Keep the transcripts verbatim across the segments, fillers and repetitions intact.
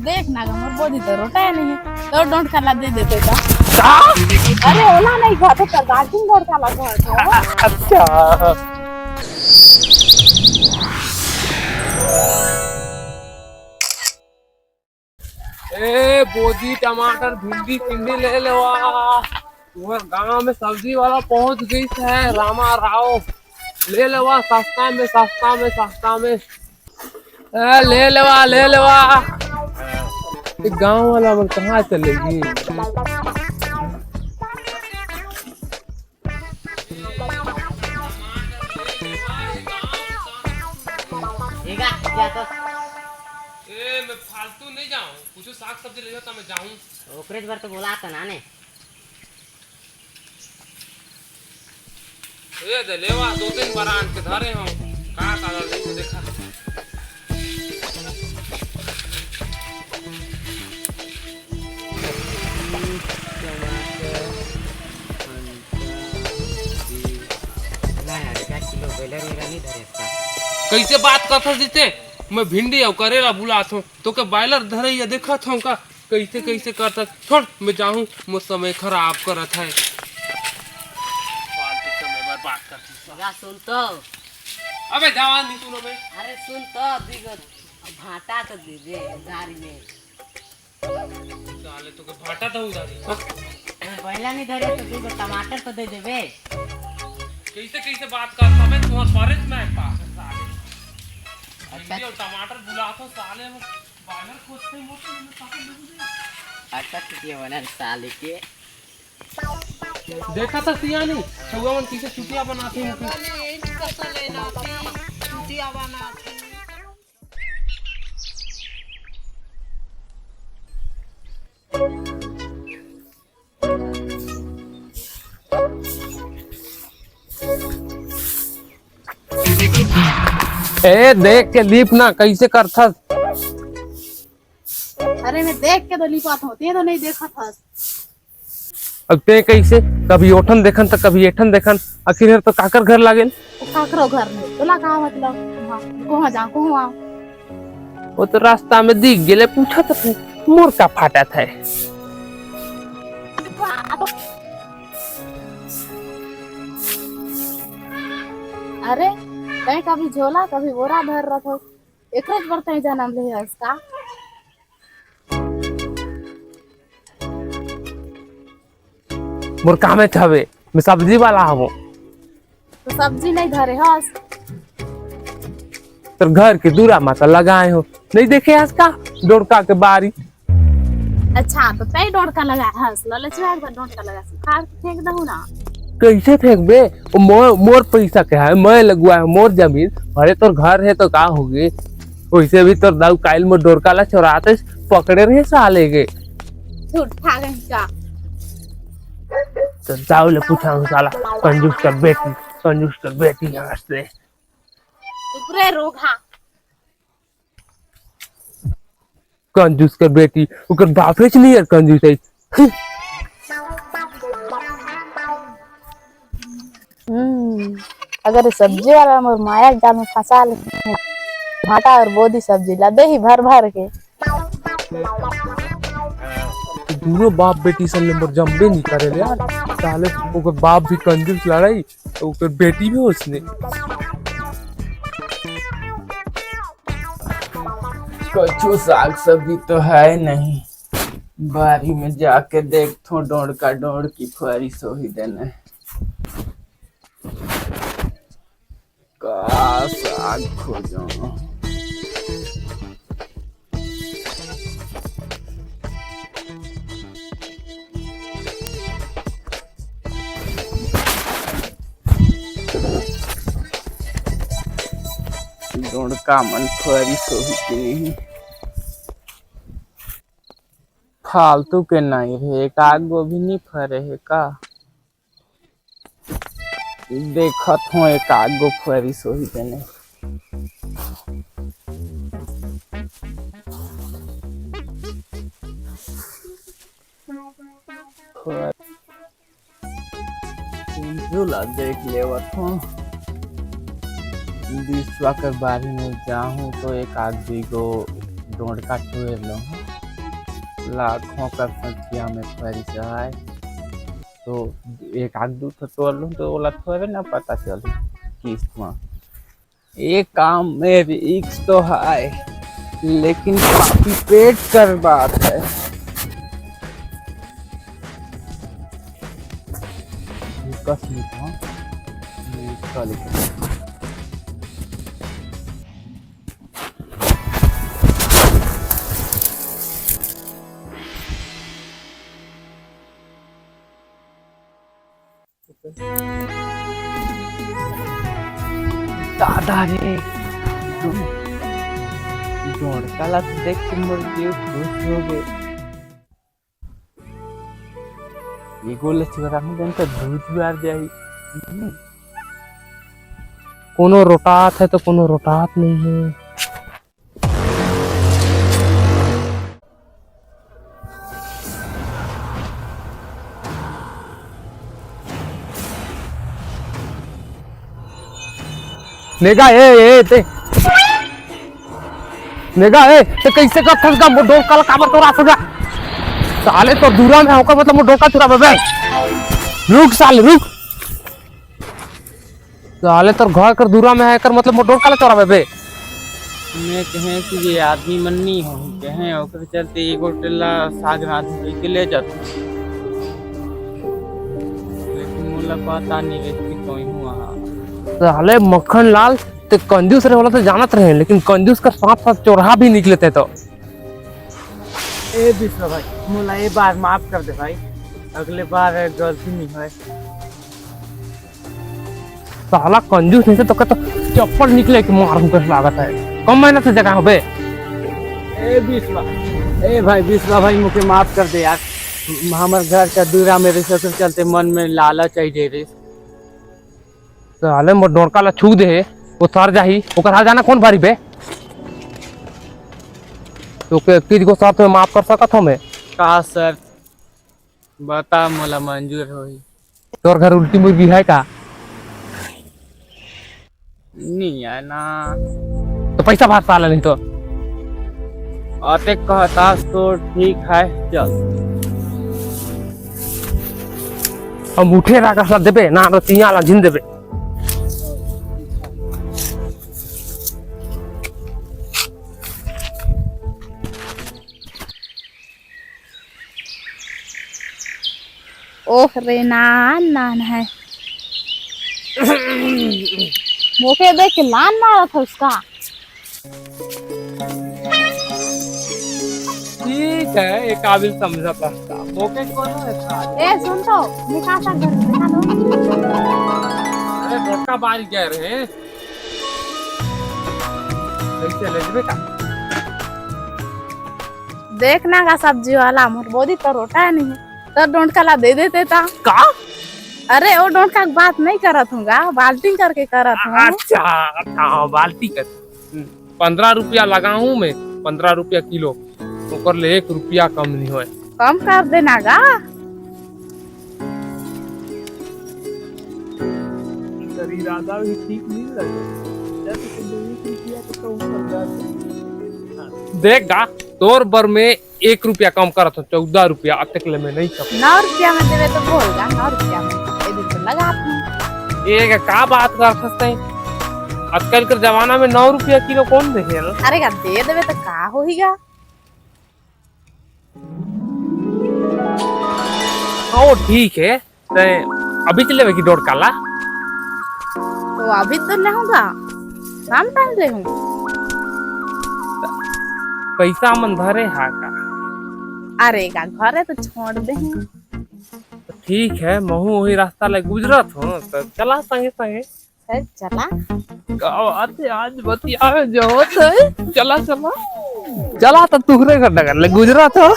देख ना गा, मोर बोदी तो रोटा है नहीं, तो डोंट काला दे देते का? का? अरे ओला नहीं खाते, तो दार्जिलिंग डोंट काला खाते। अच्छा। ए, बोदी, टमाटर, भिंडी, टिंडी ले लेवा। तुम्हार गांव में सब्जी वाला पहुंच गई है, रामा राव। ले लेवा सस्ता में, सस्ता में, सस्ता में। ए, ले लेवा, ले लेवा। ये गांव वाला मन कहाँ चलेगी? ए, मैं फालतू नहीं जाऊं, कुछ साग सब्जी ले जाता, मैं जाऊं। ओकरे बर तो बोला था ना ने। ए दे लेवा, दो तीन बार आन के धरे हो। का का दे देखा। ना यार, क्या किलो बेलर वेलर नहीं धरे इसका? कैसे बात करता जीते? मैं भिंडी और करेला बुलात हूँ, तो के बायलर धरे या देखत हूँ का? कैसे कैसे करता? छोड़, मैं जाहूँ, मोर समय खराब करत है। फालतू समय बर्बाद करती। जा सुन तो। अबे जवान नहीं सुनो बे। अरे सुन तो, दुई गो भाटा तो दे दे उधारी में। साले तो के भाटा तो उधारी। बैला नहीं धरे तो दुई गो टमाटर तो दे देबे। कैसे कैसे बात करता बे? तुम्हार फॉरेस्ट में है पास है साले। अच्छा। ये टमाटर बुलात हो साले में। बानर खोजते मोटे में पागल लोग हैं। अच्छा, चुतिया बनल साले के। देखा था सियानी, छउआ मन कैसे चुतिया बनाते हैं। अरे, यही तो कसर लेना थी, चुतिया बनाते हैं। ए, देख के लीप ना, कैसे करथस? अरे, मैं देख के तो लिपात हूँ, ते तो नहीं देखत हस। अब ते कैसे? कभी ओठन देखन त कभी एठन देखन, आखिर हर तो काकर घर लागेल? वो काकरो घर नहीं, तोला का मतलब? हाँ, कहाँ जा, कहाँ आओ? वो तो रास्ता में दिख गेले, पूछत थे, मोर का फाटत है? अरे, तैं कभी झोला, कभी बोरा धर रख हो, एकरेच बर तैं जन्म ले हस का? मोर कामेच हवे, मैं सब्जी वाला हवो। तो सब्जी नहीं धरे हस? तोर घर के दूरा मा तो लगाए हो, नहीं देखे हस का डोड़का के बारी? अच्छा, तो तैं डोड़का लगा हस, ललचवा के डोड़का लगा हस, उखाड़ के फेंक दहू ना। कैसे फेंकबे? वो मोर, मोर पैसा के है, मैं लगवाए हूँ, मोर जमीन। अरे तोर घर है तो का होगे? वैसे भी तोर दाऊ काइल मोर डोड़का ला चोराते पकड़े रहे साले के। झूठा कहीं का। तो दाऊ ले पूछा हूँ साला, कंजूस कर बेटी, कंजूस कर बेटी यहाँ से। चुप रे रोगहा। कंजूस कर बेटी, ओकर बापे च नहीं यार कंजूस है। हम्म, अगर ये सब्जी वाला मोर माया के जाल में फंसा ले, भाटा और बोदी सब्जी ला दे ही भर भर के। दोनों बाप बेटी सन ले मोर जमबे नहीं करे ले यार, साले ओकर बाप भी कंजूस लड़ाई, ओकर बेटी भी उसने। कछु साग सब्जी तो है नहीं, बारी में जाके देखथों, डोड़का डोड़की फरी सोही देने। का साग खोजों? डोड़का मन फरी सोही कि नहीं? फालतू के नहीं रे, एक आध गो भी नहीं फरे है का? देखत हों एक आध गो फरी सोही तेने। कुंजू ला देख लेवत हों। बिस्वा के बारी में जाहूं तो एक आध दुई गो डोड़का टोर लूं। लाखों कर संख्या में फरिस है। तो एक आध दू ठो तोड़ लूँ तो ओला थोड़े ना पता चल किस्त में। ये काम में रिस्क तो है, लेकिन काफी पेट कर बात है। कस नहीं था, ये इसका लेकिन दादा रे, डोड़का ला तो देख के मोर जीव खुश हो गए। ये गोल चुरा में जन तो दू जुआर जाई। कोनो रोटात है तो कोनो रोटात नहीं है। नेगा, ए, ए, ते। नेगा, ए, ते कैसे कर थस गा? मोर डोका ला काबर चोरा सगा? साले तो दूरा में होकर मतलब मोर डोका चुरा बे। रुक साले, रुक। साले तोर घर कर दूरा में है, एकर मतलब मोर डोका ला चोराबे बे। मैं कहे कि ये आदमी मन नहीं हो, कहे ओकर चलते एगो टेला साग रांध के ले जाता। लेकिन मोला पता नहीं रे कि कोई हुआ। साले मक्खन लाल, ते कंजूस रहे वाला तो जानत रहे, लेकिन कंजूस का साथ साथ चोरहा भी निकले ते तो। ए बिस्वा भाई, मोला ए बार माफ कर दे भाई, अगले बार गलती नहीं होए। साला कंजूस नहीं से तो कहता चप्पल निकले कि मार हमको लागत है। कम मेहनत से जगह हो बे। ए बिस्वा, ए भाई बिस्वा भाई, मुझे माफ कर दे यार। हमर घर का दूरा में रिस, ओकर चलते मन में लालच आई दे रे। साले मोर डोड़का ला छू दे, वो सर जाही, ओकर हाल जाना कौन भारी बे? तो के किस को साथ में माफ कर सकत हो मैं? का सर? बता, मोला मंजूर होही। तोर घर उल्टी मुर्गी है का? नहीं है ना। तो पैसा भर साला, नहीं तो। अते कहतास तो ठीक है, चल। हम उठे रहा कसला देबे ना, तो तिया ला जिन देबे। ओह रे, नान नान है। मोके देख के लान मारत है उसका। ठीक है, ये काबिल समझा था। मोके कौन है? ए, सुन तो, निकाल सा घर, निकाल दो। अरे, मोटका बारी कह रहे हैं। कैसे ले बेटा? देखना का सब्जी वाला, मोर बोदी तो रोटा है नहीं, तो डोंटका ला दे देते ता। का? अरे, वो डोंटका की बात नहीं करत हूँ गा, बाल्टी करके करत हूँ। अच्छा, अच्छा, हाँ, बाल्टी कर। पंद्रह रुपया लगाऊं मैं, पंद्रह रुपया किलो, ओकर ले एक रुपया कम नहीं होए। कम कर देना गा। तेरी इरादा भी ठीक नहीं लगे। जब तुम एक रुपया को कम कर जाते। देख गा, तोर बर में एक रुपया कम करत हो, चौदह रुपया, अतेक ले में नहीं कर। नौ रुपया में देवे तो बोल गा, नौ रुपया में। ए दिन तो लगा आपने। ये का, का बात करत हस तैं? आजकल के जमाना में नौ रुपया किलो कौन देखे रे? अरे का दे देवे तो का होही गा? ओ, ठीक है, तैं अभी चले की डोड़का ला? तो अभी तो नहीं होगा, कम टाइम ले हूँ। पैसा मन धरे हा का? अरे का, घरे तो छोड़ दे हैं। तो ठीक है, महू वही रास्ता ले गुजरत हूँ, तो चला संगे संगे। सर, चला। का बात है, आज बतियावे जरूरत है। चला, चला। चला तो तुहरे घर डगर ले गुजरत हो।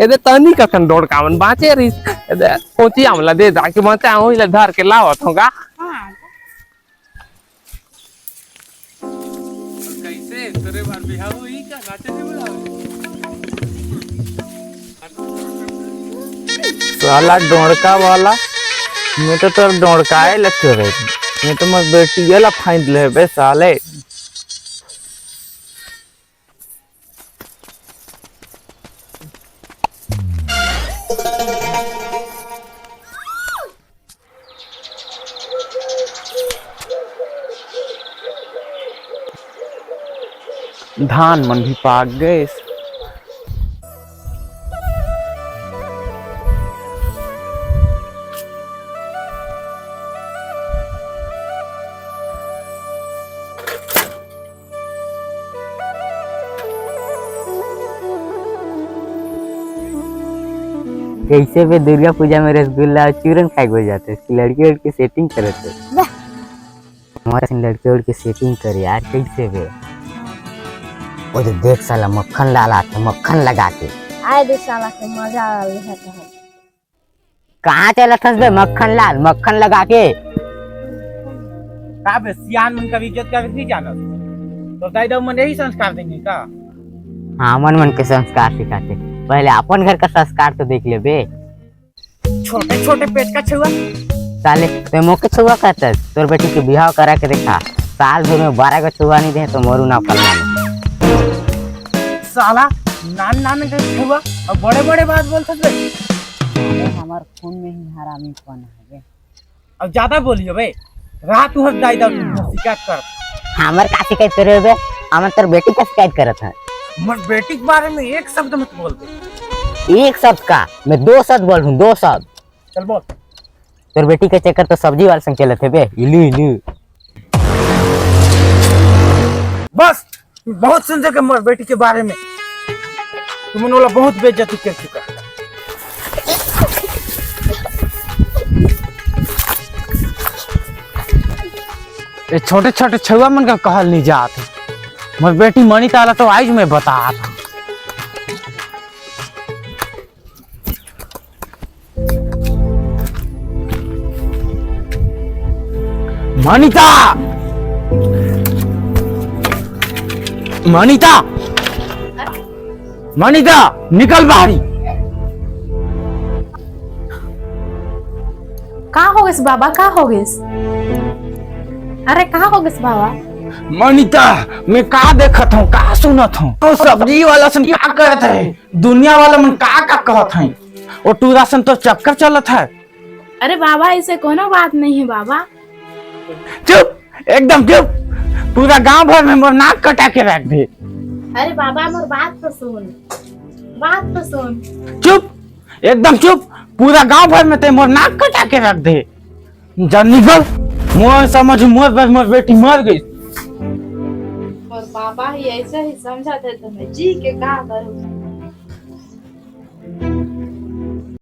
एदे तनी कखन डोड़का मन बाँचे रहिस। एदे कोची आमला दे दा के बाँचे, ओही ला धर के लावत हो गा। हाँ। कैसे? तेरे बार बिहाव होई का? नाचे नहीं बुलावे? साला डोड़का वाला, मैं तो तोर डोड़काए ला चोरे, मैं तो मोर बेटी ला फाइंद लेबे साले। धान मन भी पाक गए। कैसे बे दुर्गा पूजा में रसगुल्ला और चूरन खाए को जाते, लड़की लड़की सेटिंग करते। हमारा लड़की लड़की सेटिंग करे यार, कैसे बे? वो जो देख साला मक्खन लाल आते, मक्खन लगा के। आए दे साला के मजा आ रहा है। कहाँ चलत हस बे मक्खन लाल, मक्खन लगा के? का बे, सियान मन का इज्जत का नहीं जानत? तो दाई दाऊ मन यही संस्कार देंगे का? हाँ, मन मन के संस्कार सिखाते। पहले अपन घर का संस्कार तो देख ले बे। छोटे छोटे पेट का छुआ। साले, ते मोके छुआ कहता है? तोर बेटी के बिहाव करा के देखा, साल भर में बारह का छुआ नहीं दे तो मोरू ना फलना। साला, नान नान के छुआ और बड़े बड़े बात बोलता है। अरे, हमार खून में ही हरामीपन है बे। अब ज्यादा बोलियो बे, रात उहर दाई दाऊ शिकायत कर। हमर का शिकायत करे बे? हमन तोर बेटी का शिकायत करत है। हमर बेटी के बारे में एक शब्द मत बोल बे। एक शब्द का? मैं दो शब्द बोल हूँ, दो शब्द। चल बोल। तोर बेटी के चक्कर तो सब्जी वाले संग चलत है बे, इलू इलू। बस, बहुत सुन सके मोर बेटी के बारे में। तुमन ओला बहुत बेइज्जती कर चुका। ये छोटे छोटे छुआ मन का कहल नहीं जात है। मोर बेटी मणिता ला तो आज मैं बता था। मणिता, मणिता, मणिता, निकल बाहरी। का हो गइस बाबा, का हो गइस? अरे का हो गइस बाबा? मणिता, मैं का देखत हूँ, का सुनत हूँ? तो सब्जी वाला सन का करत है, दुनिया वाला मन का का कहत हैं, वो टूरा सन तो चक्कर चलत है। अरे बाबा, ऐसे कोनो बात नहीं है बाबा। चुप, एकदम चुप। पूरा गांव भर में मोर नाक कटा के रख दे। अरे बाबा, मोर बात तो सुन, बात तो सुन। चुप, एकदम चुप। पूरा गांव भर में ते मोर नाक कटा के रख दे। जा निकल। मोर समझ मोर बस मोर बेटी मर गई। और बाबा ही ऐसे ही समझा थे तो मैं जी के का करूँ?